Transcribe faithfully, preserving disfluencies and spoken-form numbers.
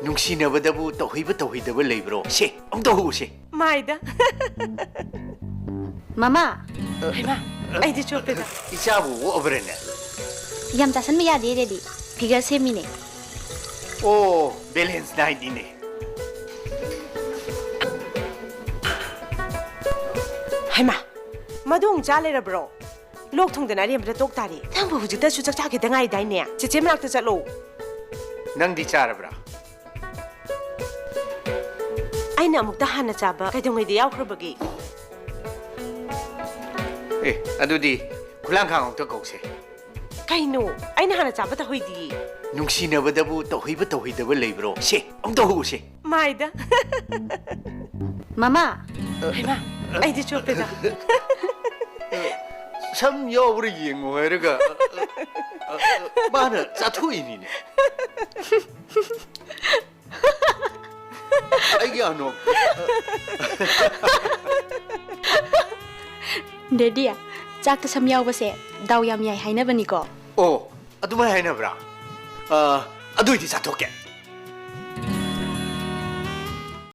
ꯅꯨꯡꯁꯤꯅꯕꯗꯕꯨ ꯇꯧꯍꯩꯕ ꯇꯧꯍꯩꯗꯕ ꯂꯩꯕ꯭ꯔꯣ? ꯁꯦ, ꯑꯃꯨꯛꯇ ꯍꯨꯁꯦ꯫ ꯃꯥꯏꯗ꯫ ꯃꯃꯥ꯫ ꯍꯩꯃꯥ, ꯑꯩꯗꯤ ꯆꯣꯞꯄꯦꯗ꯫ ꯏꯆꯥꯕꯨ ꯑꯣꯛꯑꯕ꯭ꯔꯅꯦ? ꯌꯥꯝ ꯆꯥꯁꯟꯕ ꯌꯥꯗꯦ, ꯗꯦꯗꯤ꯫ ꯐꯤꯒꯔ ꯁꯦꯝꯃꯤꯅꯦ꯫ ꯑꯣ, ꯕꯦꯂꯦꯟꯁ ꯗꯥꯏꯠꯅꯤꯅꯦ꯫ ꯍꯩꯃꯥ, ꯃꯗꯨ ꯑꯃꯨꯛ ꯆꯥ ꯂꯩꯔꯕ꯭ꯔꯣ? ꯂꯣꯛ ꯊꯨꯡꯗꯅ ꯑꯔꯦꯝꯕꯗ ꯇꯣꯛ ꯇꯥꯔꯦ꯫ ꯅꯪꯕꯨ ꯍꯧꯖꯤꯛꯇꯁꯨ ꯆꯥꯛ ꯆꯥꯈꯤꯗ ꯉꯥꯏꯗꯥꯏꯅꯦ? ꯆꯦꯆꯦ ꯃꯅꯥꯛꯇ ꯆꯠꯂꯣ꯫ ꯅꯪꯗꯤ ꯆꯥꯔꯕ꯭ꯔꯥ? ꯑꯩꯅ ꯑꯃꯨꯛꯇ ꯍꯥꯟꯅ ꯆꯥꯕ ꯀꯩꯗꯧꯉꯩꯗ ꯌꯥꯎꯈ꯭ꯔꯕꯒꯦ? ꯑꯦ, ꯑꯗꯨꯗꯤ ꯈꯨꯂꯥꯡꯈꯥꯡ ꯑꯃꯨꯛꯇ ꯀꯧꯁꯦ꯫ ꯀꯩꯅꯣ? ꯑꯩꯅ ꯍꯥꯟꯅ ꯆꯥꯕ ꯇꯧꯍꯩꯗꯤꯌꯦ꯫ ꯅꯨꯡꯁꯤꯅꯕꯗꯕꯨ ꯇꯧꯍꯩꯕ ꯇꯧꯍꯩꯗꯕ ꯂꯩꯕ꯭ꯔꯣ? ꯁꯦ, ꯑꯃꯨꯛꯇ ꯍꯨꯁꯦ꯫ ꯃꯥꯏꯗ꯫ ꯃꯃꯥ꯫ ꯍꯩꯃꯥ, ꯑꯩꯗꯤ ꯆꯣꯞꯄꯦꯗ꯫ ꯁꯝ ꯌꯥꯎꯕ꯭ꯔꯥ ꯌꯦꯡꯉꯨ ꯍꯥꯏꯔꯒ, ꯃꯥꯅ ꯆꯥꯊꯣꯛꯏꯅꯤꯅꯦ꯫ ꯑꯩꯒꯤ ꯑꯅꯣꯛ꯫ ꯗꯦꯗꯤ, ꯆꯥꯛꯇ ꯁꯝ ꯌꯥꯎꯕꯁꯦ ꯗꯥꯎ ꯌꯥꯝ ꯌꯥꯏ ꯍꯥꯏꯅꯕꯅꯤꯀꯣ꯫ ꯑꯣ, ꯑꯗꯨꯃꯥꯏ ꯍꯥꯏꯅꯕ꯭ꯔꯥ? ꯑ, ꯑꯗꯨꯏꯗꯤ ꯆꯥꯊꯣꯛꯀꯦ꯫